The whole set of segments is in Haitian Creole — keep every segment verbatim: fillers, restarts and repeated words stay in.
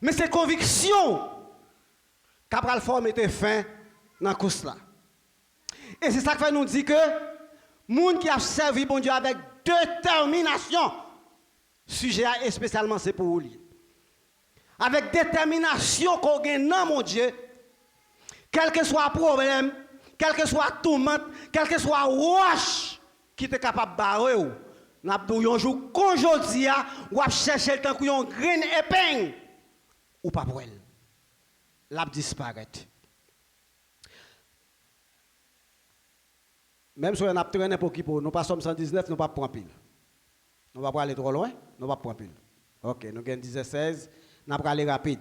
Men se konviksyon w k ap pral fè w mete fen nan kous la. E se sa k fè nou di ke moun ki ap sèvi Bondye avèk detèminasyon, sijè a espesyalman se pou ou li ye. Avèk detèminasyon ke w gen nan Bondye, kèlkeswa pwoblèm, kèlkeswa toumant, kèlkeswa wòch ki te kapab bare w, n ap di w yon jou kon jodi a, w ap chèche l tankou yon grenn epeng, ou p ap wè l. L ap disparèt. Menm si w wè n ap trennen pou okipe w, nou pa Sòm san diznèf, nou p ap pran pil. Nou pa prale twò lwen, nou p ap pran pil. Ok, nou gen dizèt sèz, n ap prale rapid.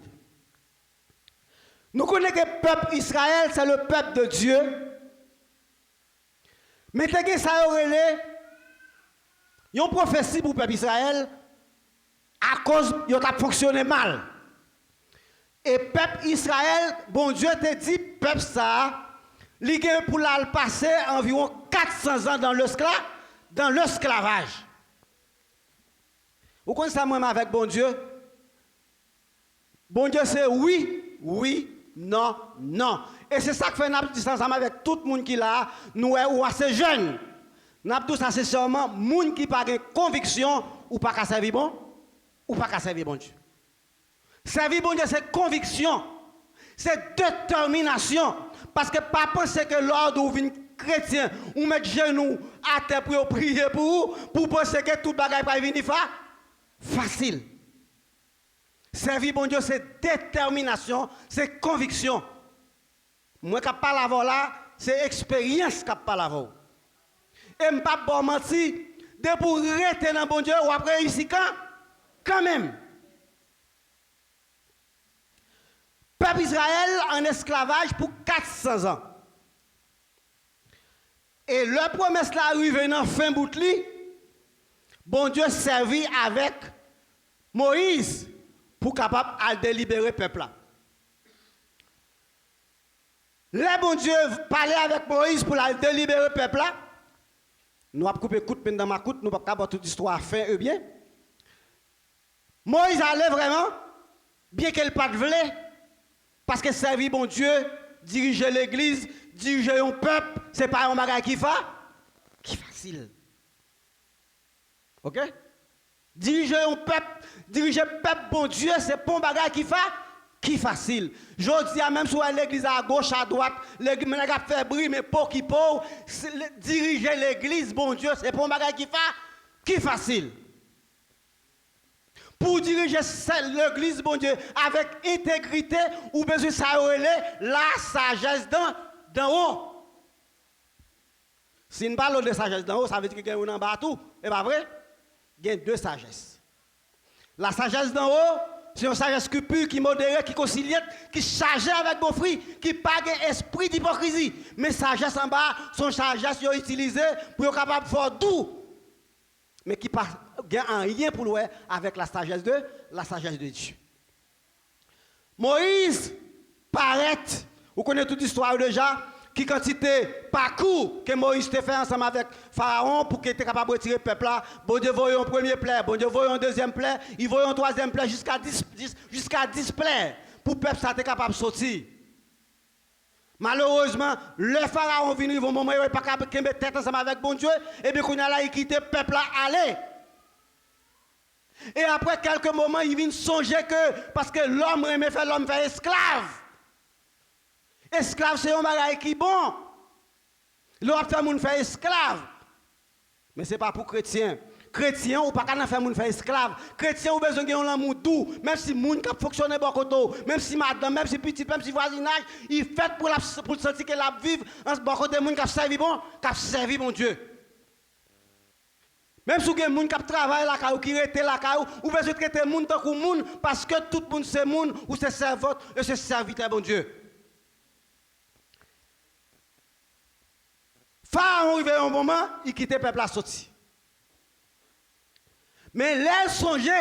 Nou konnen ke pèp Izrayèl, se le pèp de Dye. Men te gen sa yo rele yon pwofesi pou pèp Izrayèl, akoz yo t ap fonksyone mal. E pèp Izrayèl, Bondye te di pèp sa a, li gen pou l al pase anviwon kat san zan dans leskla-, dans l'esclavage. Ou konn sa m renmen avèk Bondye? Bondye se wi, wi, non, non. E se sa k fè n ap di sa ansanm avèk tout moun ki la a, nou wè ou ase jèn. N ap di w sa sensèman, moun ki pa gen konviksyon, ou pa ka sèvi bon, ou pa ka sèvi Bondye. Sèvi Bondye se konviksyon, se detèminasyon. Paske pa panse ke lè w di w vin kretyen, ou met jenou w atè pou yo priye pou ou, pou w panse ke tout bagay pral vini fa-, fasil. Sèvi Bondye se detèminasyon, se konviksyon. Mwen k ap pale avè w la, se eksperyans k ap pale avè w. E m p ap ba w manti, depi w rete nan Bondye, w ap reyisi kan, kanmenm. Pèp Izrayèl an esklavaj pou kat san zan. E lè pwomès la rive nan fen bout li, Bondye sèvi avèk Moyiz pou kapab al delibere pèp la. Lè Bondye pale avèk Moyiz pou l al delibere pèp la, nou ap koupe kout, men nan makout, nou p ap ka ba tout istwa a fen e byen. Moyiz ale vrèman, byenke l pa t vle, paske sèvi Bondye, dirije legliz, dirije yon pèp, se pa yon bagay ki fa-, ki fasil. Ok? Dirije yon pèp, dirije pèp Bondye, se pa yon bagay ki fa-, ki fasil. Jodi a, menm si w wè legliz agoch, adwat, legliz, nèg ap fè bri, men pa okipe w, se le-, dirije legliz Bondye, se pa yon bagay ki fa-, ki fasil. Pou w dirije sèl legliz Bondye avèk entegrite, ou bezwen sa yo rele la sajès dan, dan wo. Si n pale w de sajès dan wo, sa vle di ke gen youn anba tou, e pa vre? Gen de sajès. La sajès dan wo, se yon sajès ki pi, ki modere, ki konsilyant, ki chaje avèk bon fwi, ki pa gen espri dipokrizi. Men sajès anba, se yon sajès yo itilize pou yo kapab fè w dou. Men ki pa gen anyen pou l wè avèk la sajès de, la sajès de Dye. Moyiz parèt, ou konnen tout istwa yo deja, ki kantite pakou ke Moyiz te fè ansanm avèk Farawon pou ke te kapab retire pèp la. Bondye voye yon premye plè, Bondye voye yon dezyèm plè, li voye yon twazyèm plè jiska dis, dis, jiska dis plè pou pèp sa te kapab soti. Malerezman, lè Farawon vin rive yon moman, yo pa ka kenbe tèt ansanm avèk Bondye, ebyen kounye a la, li kite pèp la ale. E apre kèlke moman, li vin sonje ke, paske lòm renmen fè lòm fè esklav. Esklav se yon bagay ki bon. Lè w ap fè moun fè esklav, men se pa pou kretyen. Kretyen, ou pa ka nan fè moun fè esklav. Kretyen, ou bezwen gen yon lanmou dou. Menm si moun k ap fonksyone bò kote w, menm si madanm, menm si pitit, menm si vwazinaj, li fèt pou l ap, pou l santi ke l ap viv an, bò kote moun k ap sèvi bon, k ap sèvi Bondye. Menm si w gen moun k ap travay lakay ou, ki rete lakay ou, ou bezwen trete moun tankou moun, paske tout moun se moun, ou se sèvant, e se sèvitè Bondye. Farawon rive yon moman, li kite pèp la soti. Men lè l sonje,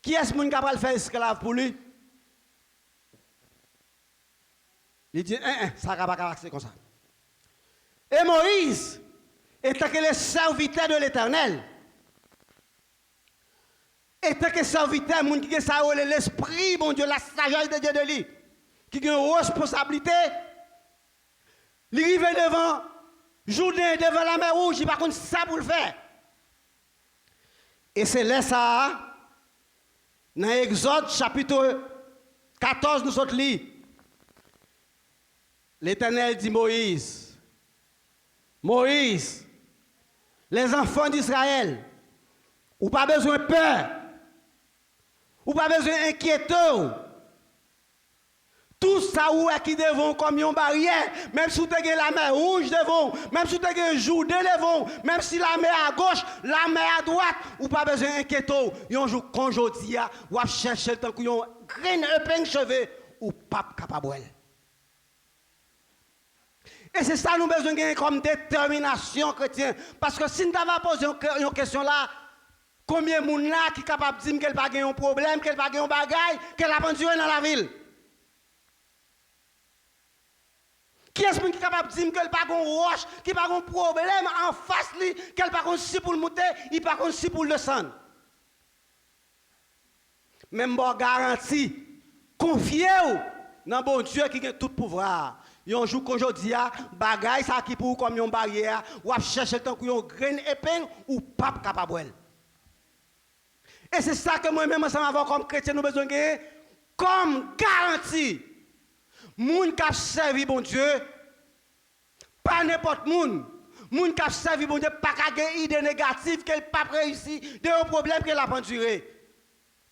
kiyès moun k ap pral fè esklav pou li? Li di, en, en, sa ka pa ka pase konsa. Et Moïse, étant que le serviteur de l'Éternel, Antanke sèvitè, moun ki gen sa yo rele lespri Bondye, la sagesse de Dieu de li, ki gen yon responsablite, li rive devan Jouden, devan Lamè Wouj, li pa konn sa pou l fè. E se lè sa a, nan Egzòd chapit katòz nou sot li, Letènèl di Moyiz, Moyiz, les enfants d'Israël, ou pa bezwen pè, ou pa bezwen enkyete w. Tout sa ou wè ki devan w kòm yon baryè, menm si w te gen Lamè Wouj devan w, menm si w te gen Jouden devan w, menm si lamè agoch, lamè adwat, ou pa bezwen enkyete w. Yon jou kon jodi a, w ap chèche l tankou yon grenn epeng cheve, ou p ap kapab wè l. E se sa nou bezwen genyen kòm detèminasyon kretyen. Paske si n ta va poze yon ke-, yon kesyon la, konbyen moun la ki kapab di m ke l pa gen yon pwoblèm, ke l pa gen yon bagay, ke l ap andire nan lavi l? Kiyès moun ki kapab di m ke l pa gen yon wòch, ki pa gen yon pwoblèm anfas li, ke l pa konn si pou l moute, li pa konn si pou l desann? Men m ba w garanti, konfye w nan Bondye ki gen tout pouvwa a. Yon jou kon jodi a, bagay sa ki pou ou kòm yon baryè a, w ap chèche l tankou yon grenn epeng, ou p ap kapab wè l. E se sa ke mwen menm ansanm avè w kòm kretyen nou bezwen genyen kòm garanti. Moun k ap sèvi Bondye, pa nenpòt moun. Moun k ap sèvi Bondye pa ka gen ide negatif ke l p ap reyisi de yon pwoblèm ke l ap andire.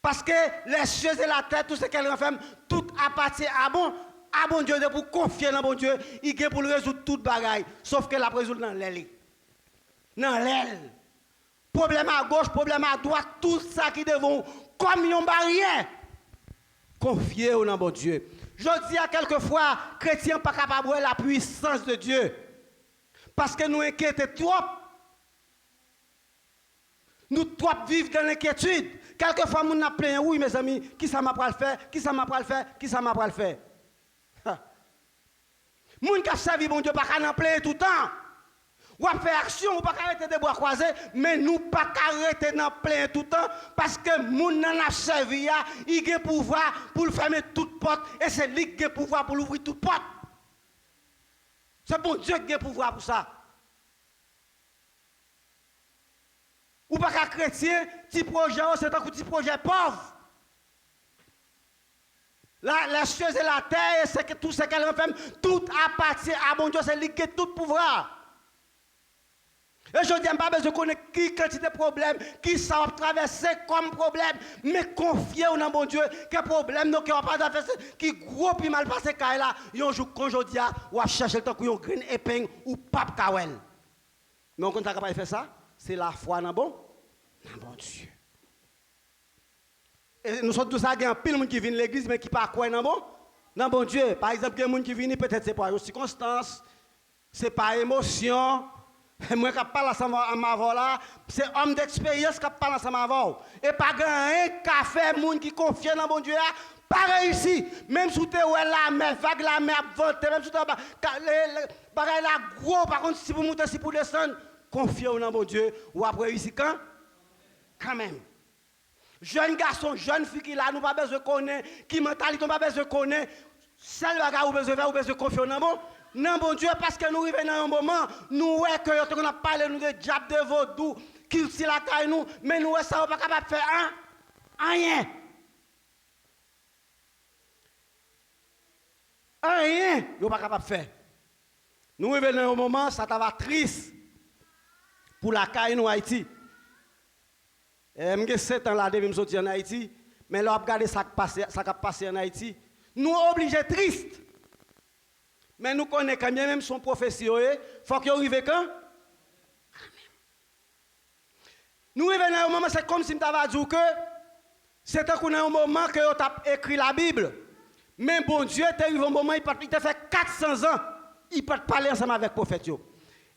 Parce que les cieux et la terre, tout ce qu'elle renferme, tout appartient à bon, à Bondye. Depi w konfye nan Bondye, li gen pou l rezoud tout bagay. Sòf ke l ap rezoud nan lè li. Nan lè l. Pwoblèm agoch, pwoblèm adwat, tout sa ki devan w kòm yon baryè, konfye w nan Bondye. Jodi a, kèlkefwa, kretyen pa kapab wè la puissance de Dieu. Paske nou enkyete twòp. Nou twòp viv dan lenkyetid. Kèlkefwa, moun ap plenyen, wi, mezanmi, kisa m ap pral fè? Kisa m ap pral fè? Kisa m ap pral fè? Ha. Moun k ap sèvi Bondye pa ka nan plenyen toutan. W ap fè aksyon, ou pa ka rete de bra kwaze, men nou pa ka rete nan plenyen toutan, paske moun nan n ap sèvi a, li gen pouvwa pou l fèmen tout pòt, e se li k gen pouvwa pou l ouvri tout pòt. Se Bondye k gen pouvwa pou sa. Ou pa ka kretyen, ti pwojè w se tankou ti pwojè pòv. La, les cieux et la terre, et ce que, tout ce qu'elle renferme, tout appartient à Bondye, se li ki gen tout pouvwa. E jodi a, m pa bezwen konnen ki kantite pwoblèm, ki sa w ap travèse kòm pwoblèm, men konfye w nan Bondye, ke pwoblèm nan ke w ap travèse, ki gwo pi mal pase kay la, yon jou kon jodi a, w ap chèche l tankou yon grenn epeng, ou p ap ka wè l. Men w konn sa k ap fè sa? Se lafwa nan bon, nan Bondye. E nou sot di w sa, gen anpil moun ki vin legliz, men ki pa kwè nan bon, nan Bondye. Pa egzanp, gen moun ki vini, petèt se pa yon sikonstans, se pa emosyon. Mwen k ap pale ansanm avè w la, se òm deksperyans k ap pale ansanm avè w. E pa gen anyen k ka fè moun ki konfye nan Bondye a pa reyisi. Menm si w te wè lamè, vag lamè ap vante, menm si w te wè ba-, ka-, le, le, bagay la gwo, w pa konn si pou moute, si pou desann, konfye w nan Bondye, w ap reyisi kan, kanmenm. Jèn gason, jèn fi ki la, nou pa bezwen konnen ki mantalite, nou pa bezwen konnen. Sèl bagay ou bezwen fè, ou bezwen konfye w nan bon, nan Bondye, paske nou rive nan yon moman, nou wè ke yo te konn ap pale nou de dyab, de vodou, kilti lakay nou, men nou wè sa yo pa kapab fè an, anyen. Anyen yo pa kapab fè. Nou rive nan yon moman, sa ta va tris pou lakay nou, Ayiti. E, m gen sèt an la depi m soti ann Ayiti, men lè w ap gade sa k pase, sa k ap pase ann Ayiti, nou oblije tris. Men nou konnen kanmenm se yon pwofesi yo ye, fòk yo rive kan? Nou rive nan yon moman, se kòmsi m ta va di w ke se tankou nan yon moman ke yo t ap ekri Labib. Men Bondye te rive yon moman, li pa t, li te fè kat san zan, li pa t pale ansanm avèk pwofèt yo.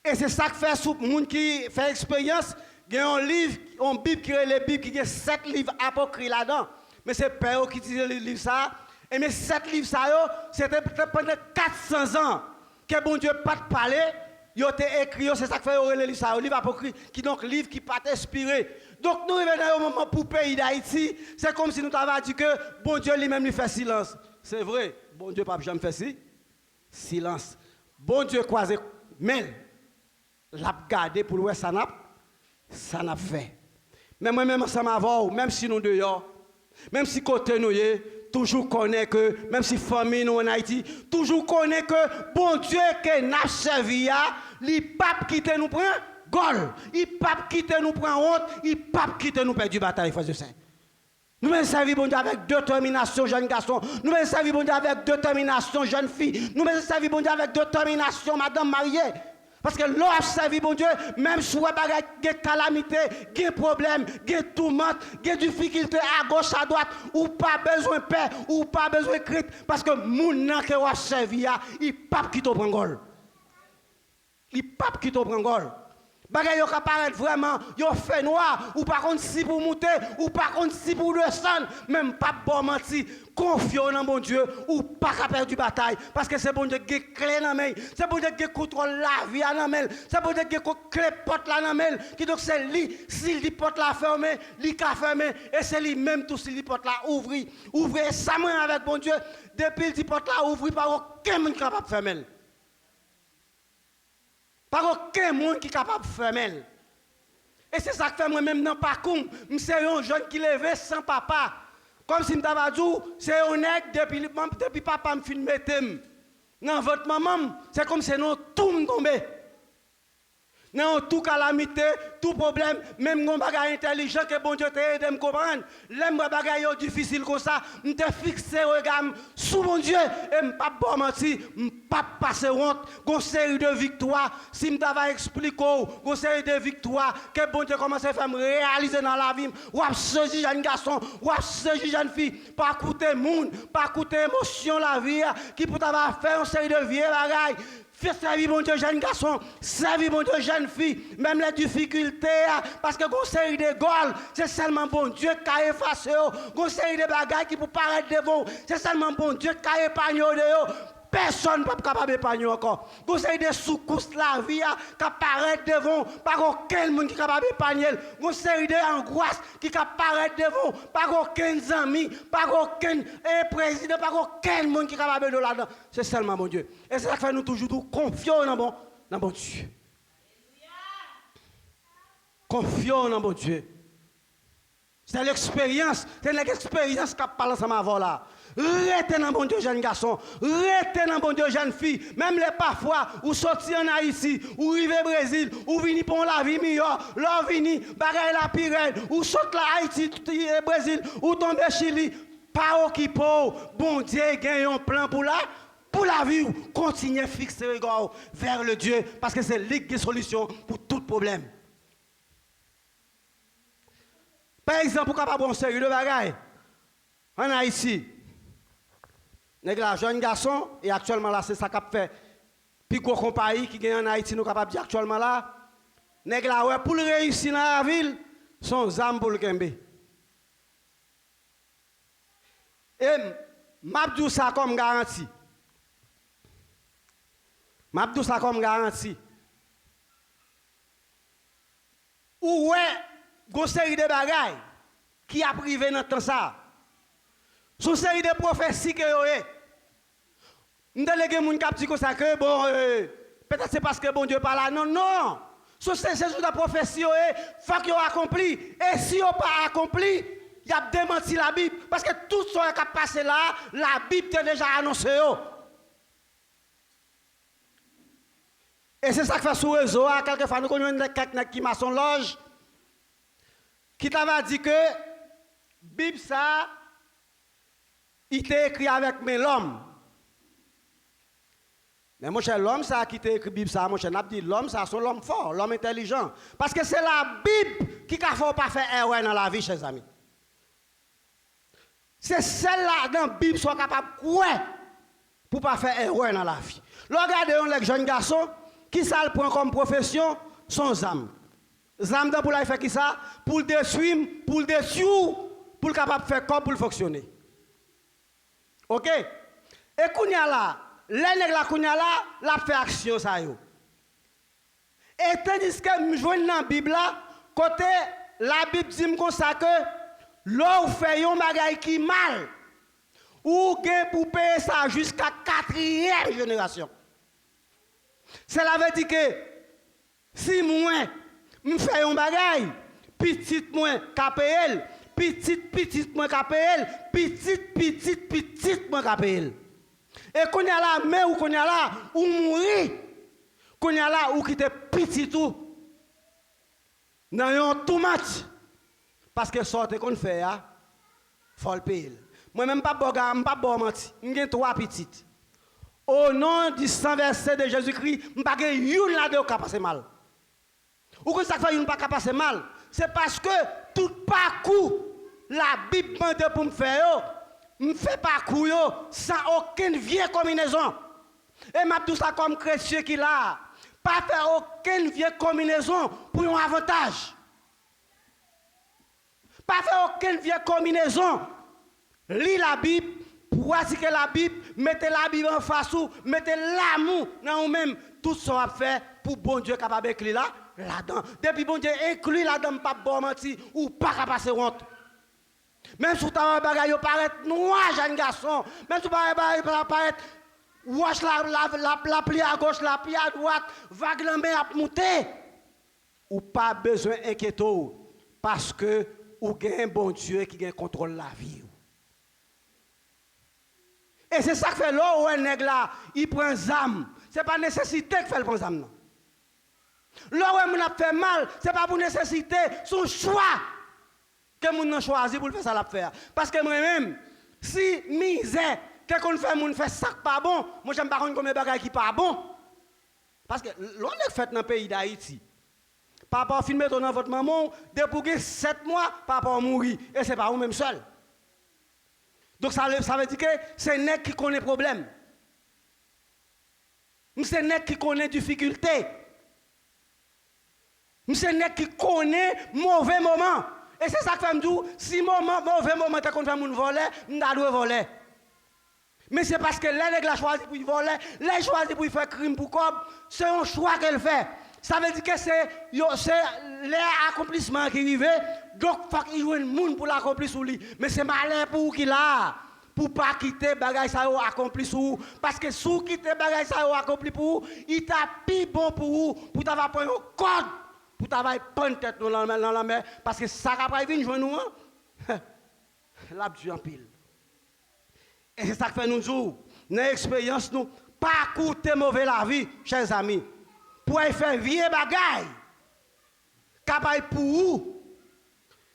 E se sa k fè, sou moun ki fè eksperyans, gen yon liv, yon Bib ki rele Bib, ki gen sèt liv apokri ladan. Men se pè yo ki itilize li-, liv sa a. Ebyen, sèt liv sa yo, se te, te pandan kat san zan ke Bondye pa t pale, yo te ekri yo, se sa k fè yo rele liv sa yo liv apokri, kidonk liv ki pa t enspire. Donk, nou rive nan yon moman pou peyi Dayiti, se kòmsi nou ta va di ke Bondye li menm li fè silans. Se vre, Bondye p ap janm fè si, silans. Bondye kwaze men l, l ap gade pou l wè sa n ap, sa n ap fè. Men mwen menm ansanm avè w, menm si nou deyò, menm si kote nou ye, toujou konnen ke, menm si fanmi nou ann Ayiti, toujou konnen ke Bondye ke n ap sèvi a, li p ap kite nou pran gòl, li p ap kite nou pran wont, li p ap kite nou pèdi batay, frè e sè. Nou bezwen sèvi Bondye avèk detèminasyon, jèn gason. Nou bezwen sèvi Bondye avèk detèminasyon, jèn fi. Nou bezwen sèvi Bondye avèk detèminasyon, madanm marye. Paske lè w ap sèvi Bondye, menm si w wè bagay gen kalamite, gen pwoblèm, gen toumant, gen difikilte agoch adwat, ou pa bezwen pè, ou pa bezwen krent, paske moun nan ke w ap sèvi a, li p ap kite w pran gòl. Li p ap kite w pran gòl. Bagay yo ka parèt vrèman, yo fènwa, ou pa konn si pou w moute, ou pa konn si pou w desann, men m p ap ba w manti, konfye w nan Bondye, ou pa ka pèdi batay, paske se Bondye k gen kle nan men l, se Bondye k gen kontwòl lavi a nan men l, se Bondye k gen ko-, kle pòt la nan men l, kidonk se li, si l di pòt la fèmen, li ka fèmen, e se li menm tou si l di pòt la ouvri, ouvri, e sa mwen avèk Bondye, depi l di pòt la ouvri, pa okenn moun ki kapab fèmen l. Pa gen okenn moun ki kapab fèmen l. E se sa k fè mwen menm nan pakou m, m se yon jèn ki leve san papa. Kòmsi m ta va di w, se yon nèg depi, depi papa m fin mete m nan vant manman m, se kòmsi se nan yon tou m tonbe. Nan yon tou kalamite, tou pwoblèm, men m gen yon bagay entèlijan ke Bondye te ede m konprann. Lè m wè bagay yo difisil konsa, m te fikse rega m sou Bondye, e m p ap ba w manti, m p ap pase wont. Gon seri de viktwa, si m ta va eksplike w, gon seri de viktwa ke Bondye kòmanse fè m reyalize nan lavi m. W ap sezi jèn gason, w ap sezi jèn fi, pa koute moun, pa koute emosyon lavi a, ki pou ta va fè yon seri de vye bagay. Fè sèvi Bondye jèn gason, sèvi Bondye jèn fi, menm lè difikilte a, paske gon seri de gòl, se sèlman Bondye k ka efase yo. Gon seri de bagay ki pou parèt devan w, se sèlman Bondye k ka epanye w de yo. Pèsonn p ap kapab epanye w ankò. Gon seri de soukous lavi a k ap parèt devan w, pa gen okenn moun ki kapab epanye l. Gon seri de angwas ki ka parèt devan w, pa gen okenn zanmi, pa gen okenn, eh, prezidan, pa gen okenn moun ki kapab ede w ladan. Se sèlman Bondye. E se sa k fè nou toujou di w, konfye w nan bon, nan Bondye. Konfye w nan Bondye. Se leksperyans, se nèg eksperyans k ap pale ansanm avè w la. Rete nan Bondye, jèn gason. Rete nan Bondye, jèn fi. Menm lè pafwa ou soti ann Ayiti, ou rive Brezil, ou vini pou yon lavi miyò. Lè w vini, bagay la pi rèd. Ou sot la Ayiti, t-, e, Brezil, ou tonbe Chili. Pa okipe w. Bondye gen yon plan pou la, pou lavi w. Kontinye fikse rega w vers le Dieu, paske se li k gen solisyon pou tout pwoblèm. Pa egzanp, ou kapab wè yon seri de bagay ann Ayiti. Nèg la jèn gason, e aktyèlman la, se sa k ap fè pi gwo konpayi ki gen ann Ayiti, nou kapab di aktyèlman la. Nèg la wè pou l reyisi nan lavi l, se yon zam pou l kenbe. E m, m ap di w sa kòm garanti. M ap di w sa kòm garanti. Ou wè, gon seri de bagay ki ap rive nan tan sa a. Se yon seri de pwofesi ke yo ye. M tande gen moun k ap di konsa ke, bon, euh, petèt se paske Bondye pa la. Non, non. Se, se, se sou ta pwofesi yo ye, fòk yo akonpli. E si yo pa akonpli, y ap demanti Labib. Paske tout sa yo k ap pase la a, Labib te deja anonse yo. E se sa k fè sou rezo a, kèlkefwa nou konn jwenn kèk nèg ki masonlòj, ki ta va di ke Bib sa a, li te ekri avèk men lòm. Men monchè, lòm sa a ki te ekri Bib sa a, monchè, n ap di lòm sa a, se yon lòm fò, lòm entèlijan. Paske se Labib ki ka fè w pa fè erè nan lavi, chèzanmi. Se sèl ladan Bib sa w kapab kwè pou w pa fè erè nan lavi. Lè w gade yon nèg jèn gason, kisa l pran kòm pwofesyon? Se yon zam. Zam nan pou l al fè kisa? Pou l detwi m, pou l detwi w, pou l kapab fè kòb, pou l fonksyone. Oke? E kounye a la, lè nèg la kounye a la, l ap fè aksyon sa yo. E tandiske m jwenn nan Bib la, kote Labib di m konsa ke lè w fè yon bagay ki mal, ou gen pou peye sa jiska katriyèm jenerasyon. Sela vle di ke si mwen, m fè yon bagay, pitit mwen ka peye l, pitit pitit mwen ka peye l, pitit pitit pitit mwen ka peye l. E kounye a la, men ou kounye a la, ou mouri. Kounye a la, ou kite pitit ou nan yon toumant. Paske sa w te konn fè a, fò l peye l. Mwen menm, m p ap ba w ga-, m p ap ba w manti. M gen twa pitit. O non di san vèse de Jezikri, m pa gen youn ladan yo k ka pase mal. Ou konn sa k fè youn pa ka pase mal? Se paske tout pakou Labib mande pou m fè yo, m fè pakou yo san okenn vye konbinezon. E m ap di w sa kòm kretyen ki la a, pa fè okenn vye konbinezon pou yon avantaj. Pa fè okenn vye konbinezon. Li Labib, pratike Labib, mete Labib anfas ou, mete lamou nan ou menm. Tout sa w ap fè pou Bondye kapab enkli la, ladan. Depi Bondye enkli ladan, m p ap ba w manti, ou pa ka pase wont. Menm si w ta wè bagay yo parèt nwa, jèn gason, menm si w ta wè bagay yo parèt wòch la, la, la, lapli agoch, lapli adwat, vag lanmè ap moute, ou pa bezwen enkyete w, paske ou gen Bondye ki gen kontwòl lavi w. E se sa k fè lè w wè nèg la, li pran zam, se pa nesesite k fè l pran zam nan. Lè w wè moun ap fè mal, se pa pou nesesite, se yon chwa ke moun nan chwazi pou l fè sa l ap fè a. Paske mwen menm, si mizè te konn fè moun fè sa k pa bon, monchè, m pa konn konbyen bagay ki pa bon. Paske lè w nèk fèt nan peyi Dayiti, papa w fin mete w nan vant manman w, depi w gen sèt mwa, papa w mouri. E se pa ou menm sèl. Donk, sa vle, sa vle di ke se nèg ki konnen pwoblèm. M se nèg ki konnen difikilte. M se nèg ki konnen move moman. E se sa k fè m di w, si moman, move moman te konn fè moun vòlè, m ta dwe vòlè. Men se paske lè nèg la chwazi pou l vòlè, lè l chwazi pou l fè krim pou kòb, se yon chwa ke l fè. Sa vle di ke se, yo, se lè akonplisman an ki rive, donk fòk li jwenn moun pou l akonpli sou li. Men se malè pou ou ki la a, pou w pa kite bagay sa yo akonpli sou ou. Paske si w kite bagay sa yo akonpli pou ou, li ta pi bon pou ou, pou w ta va pran yon kòd, pou w ta va al pann tèt nou nan, nan lanmè, paske sa k ap pral vin jwenn ou an, l ap di anpil. E se sa k fè nou di w, nan eksperyans nou, pa koute move lavi, chè zanmi. Pou w al fè vye bagay, k ap al pou ou,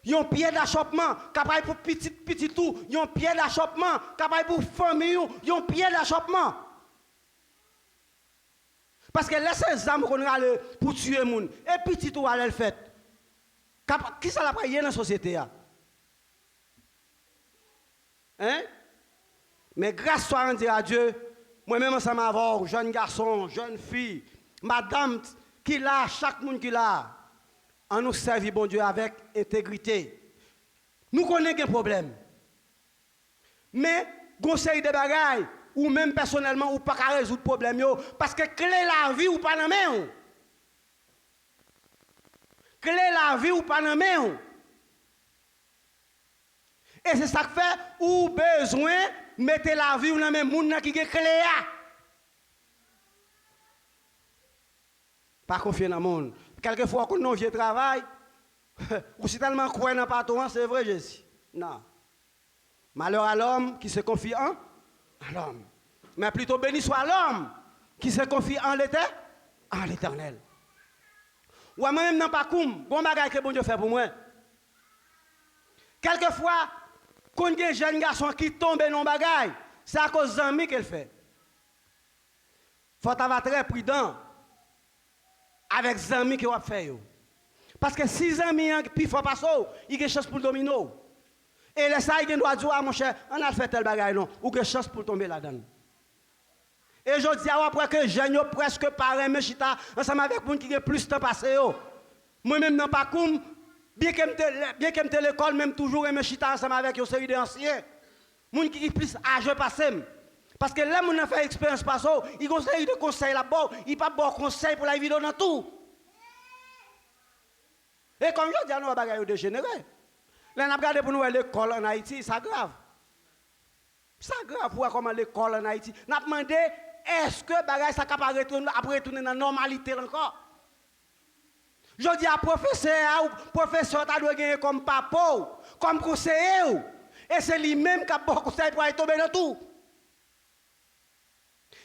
yon pyè dachòpman, k ap al pou pitit pitit ou, yon pyè dachòpman, k ap al pou fanmi ou, yon pyè dachòpman. Paske lè se zam ou konn rale pou tiye moun, e pitit ou a lè l fèt, k ap, kisa l ap ye nan sosyete a? Hein? Men gras swa randi a Dye, mwen menm ansanm avè w, jèn gason, jèn fi, madanm ki la, chak moun ki la, ann nou sèvi Bondye avèk entegrite. Nou konnen gen pwoblèm. Men, gon seri de bagay, ou menm pèsonèlman, ou pa ka rezoud pwoblèm yo, paske kle lavi w pa nan men w. Kle lavi w pa nan men w. E se sa k fè ou bezwen mete lavi w nan men moun nan ki gen kle a. Pa konfye nan moun. Kèlkefwa w konn nan yon vye travay, ou si tèlman kwè nan patwon an, se vre Jezi. Non. Malheur à l'homme qui se confie en, en l'homme. Mais plutôt béni soit l'homme qui se confie en l'Éternel, en l'Éternel. Ou wè mwen menm nan pakou m, gon bagay ke Bondye fè pou mwen. Kèlkefwa, konn gen jèn gason ki tonbe nan yon bagay, se akoz zanmi ke l fè. Fò w ta va trè pridan avèk zanmi ke w ap fè yo. Paske si zanmi an pi fò pase w, li gen chans pou l domine w. E lè sa a, li gen dwa di w, a monchè, ann al fè tèl bagay non, ou gen chans pou w tonbe ladan l. E jodi a, w ap wè ke jèn yo prèske pa renmen chita ansanm avèk moun ki gen plis tan pase yo. Mwen menm nan pakou m, byenke m te, byenke m te lekòl, men m toujou renmen chita ansanm avèk yon seri de ansyen. Moun ki, ki plis aje pase m. Paske lè moun nan fè eksperyans pase w, li gon seri de konsèy l ap ba w, li p ap ba w konsèy pou l al vide w nan tou. E kòm jodi a nou wè bagay yo dejenere. Lè n ap gade pou nou wè lekòl ann Ayiti, sa grav. Sa grav pou wè kòman lekòl ann Ayiti. N ap mande, èske bagay sa k ap retounen, ap retounen nan nòmalite l ankò? Jodi a, pwofesè a, ou pwofesè w ta dwe genyen kòm papa w, kòm konseye w. E se li menm k ap ba w konsèy pou w al tonbe nan twou.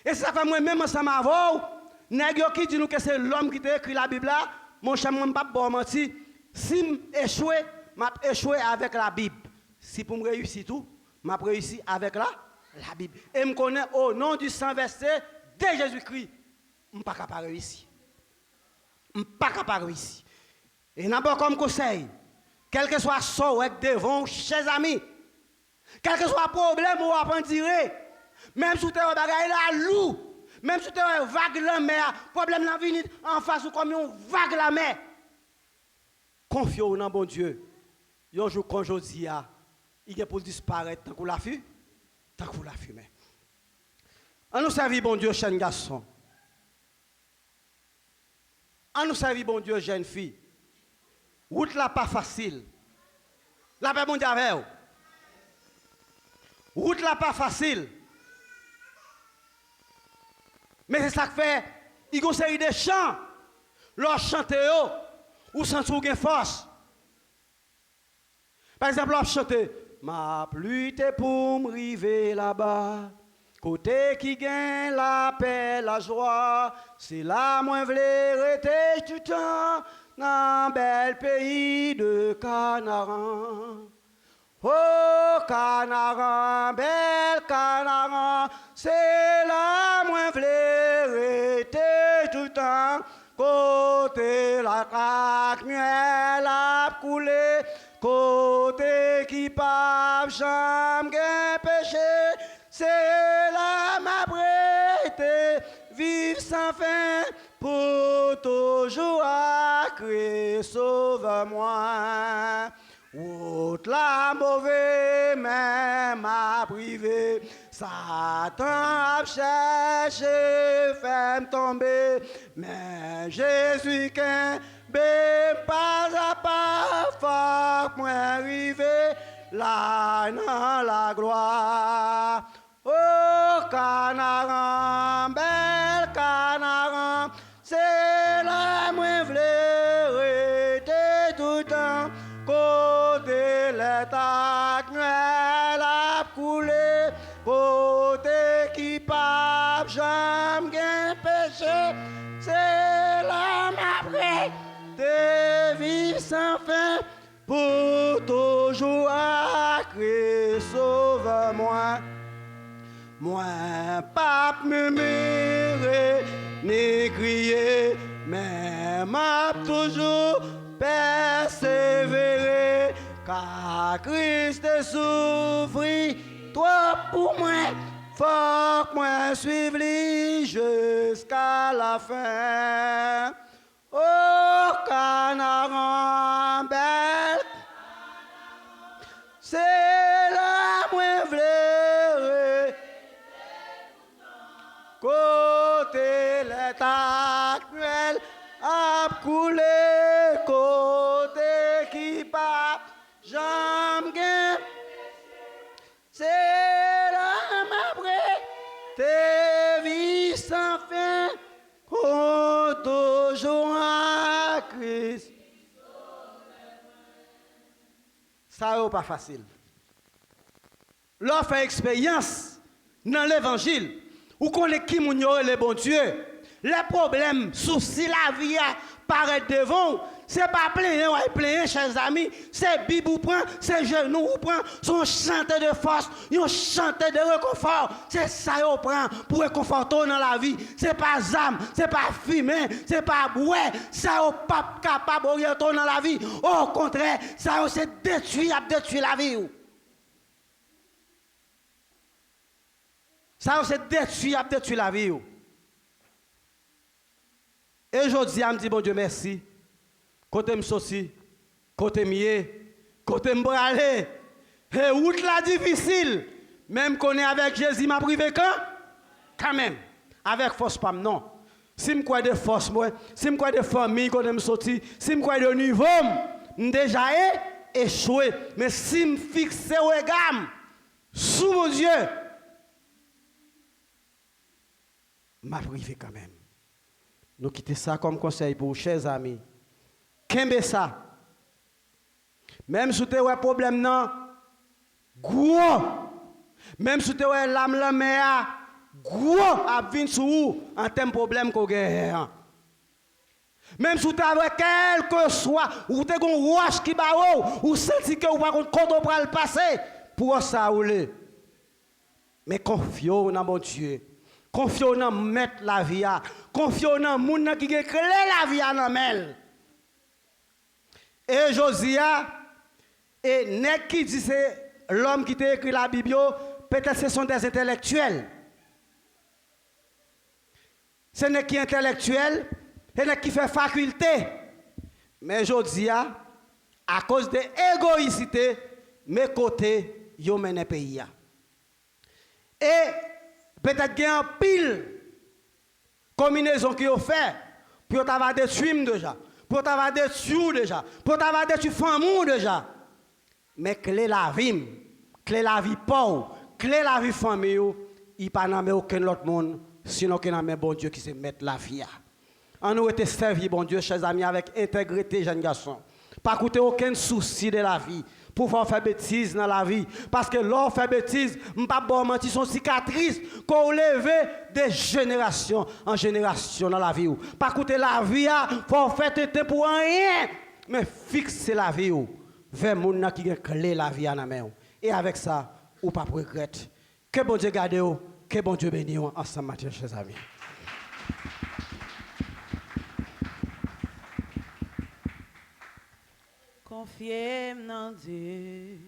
E se sa k fè mwen menm ansanm avè w, nèg yo ki di nou ke se lòm ki te ekri Labib la, monchè, mwen m p ap ba w manti, si m echwe, m ap echwe avèk Labib. Si pou m reyisi tou, m ap reyisi avèk la, Labib. E m konnen, au nom du sang versé de Jésus-Christ, m pa ka pa reyisi. M pa ka pa reyisi. E n ap ba w kòm konsèy, kèlkeswa sa w wè k devan w, chèzami, kèlkeswa pwoblèm ou ap andire, menm si w te wè bagay la lou, menm si w te wè vag lanmè a, pwoblèm lan vini anfas ou kòm yon vag lanmè, konfye w nan Bondye. Yon jou kon jodi a, li gen pou l disparèt tankou lafi-, tankou lafimen. Ann nou sèvi Bondye, jèn gason. Ann nou sèvi Bondye, jèn fi. Wout la pa fasil. Lapè Bondye avè w. Wout la pa fasil. Men se sa k fè, i gon seri de chan, lè w chante yo, ou santi w gen fòs. Pa egzanp, lè w ap chante, m ap lite pou m rive laba, kote ki gen lapè, lajwa, se la mwen vle rete toutan, nan bèl peyi de Kanaran. O Kanaran, bèl Kanaran, se la mwen vle rete toutan. Kote latrak myèl ap koule, kote ki p ap janm gen peche, se la m ap rete viv san fen pou toujou ak Kris Sovè mwen. Wout la move, men m ap rive. Satan ap chèche fè m tonbe, men Jezi kenbe m pazapa. Fòk mwen rive la nan laglwa. O Kanaran, bèl Kanaran, se la mwen vle rete toutan. Kote lèt ak myèl ap koule, kote ki p ap janm gen peche, se la m ap rete viv san fen. Pou toujou ak Kris Sovè mwen. Mwen p ap mimire ni kriye, men m ap toujou pèsevere. Ka Kris te soufri twòp pou mwen, fòk mwen swiv li jiska lafen. O Kanaran bèl, se la mwen vle rete. Kote lèt ak myèl ap koule, kote ki p ap janm gen. Se la m ap rete viv san fen, pou toujou ak Kris. Sa yo pa fasil. Lè w fè eksperyans nan levanjil, ou konnen ki moun yo rele Bondye. Lè pwoblèm, sousi lavi a parèt devan w, se pa plenyen w al plenyen, chèzami. Se Bib ou pran, se jenou ou pran, se yon chante de fòs, yon chante de rekonfò. Se sa yo pran pou rekonfòte w nan lavi. Se pa zam, se pa fimen, se pa bwè. Sa yo p ap kapab oryante w nan lavi. Okontrè, sa yo se detwi y ap detwi lavi w. Sa yo se detwi y ap detwi lavi w. E jodi a, m di Bondye mèsi. Kote m soti, kote m ye, kote m prale. E wout la difisil, men m konnen avèk Jezi m ap rive kan, kanmenm. Avèk fòs pa m non. Si m kwè de fòs mwen, si m kwè de fanmi kote m soti, si m kwè de nivo m, m deja e, echwe. Men si m fikse rega m sou Bondye, m ap rive kanmenm. Nou kite sa kòm konsèy pou ou, chè zanmi. Kenbe sa. Menm si w te wè pwoblèm nan gwo, menm si w te wè lam lanmè a gwo ap vin sou ou an tèm pwoblèm ke w genyen an, menm si w ta wè kèlkeswa, ou te gon wòch ki bare w, ou santi ke ou pa konn kote w pral pase pou wòch sa a woule. Men konfye w nan Bondye. Konfye w nan Mèt lavi a. Konfye w nan moun nan ki gen kle lavi a nan men l. E jodi a, e nèg ki di se lòm ki te ekri Labib yo, petèt se son dèz entèlektyèl. Se nèg ki entèlektyèl, se nèg ki fè fakilte. Men jodi a, akoz de egoyisite, men kote yo mennen peyi a. E petèt gen anpil konminezon ke yo fè pou yo ta va detwi m deja, pou yo ta va detwi w deja, pou yo ta va detwi fanmi w deja. Men kle lavi m, kle lavi pa w, kle lavi fanmi w, li pa nan men okenn lòt moun, sinon ke nan men Bondye ki se Mèt lavi a. Ann nou rete sèvi Bondye, chè zanmi, avèk entegrite, jèn gason. Pa koute okenn sousi de lavi pou fè w fè betiz nan lavi. Paske lè w fè betiz, m p ap ba w manti, se yon sikatris ke w leve de jenerasyon an jenerasyon nan lavi w. Pa koute lavi a fè w fè tenten pou anyen, men fikse lavi w vè moun nan ki gen kle lavi a nan men w. E avèk sa, ou p ap regrèt. Ke Bondye gade w, ke Bondye beni w ansanm maten, chè zanmi. Konfye m nan Dye.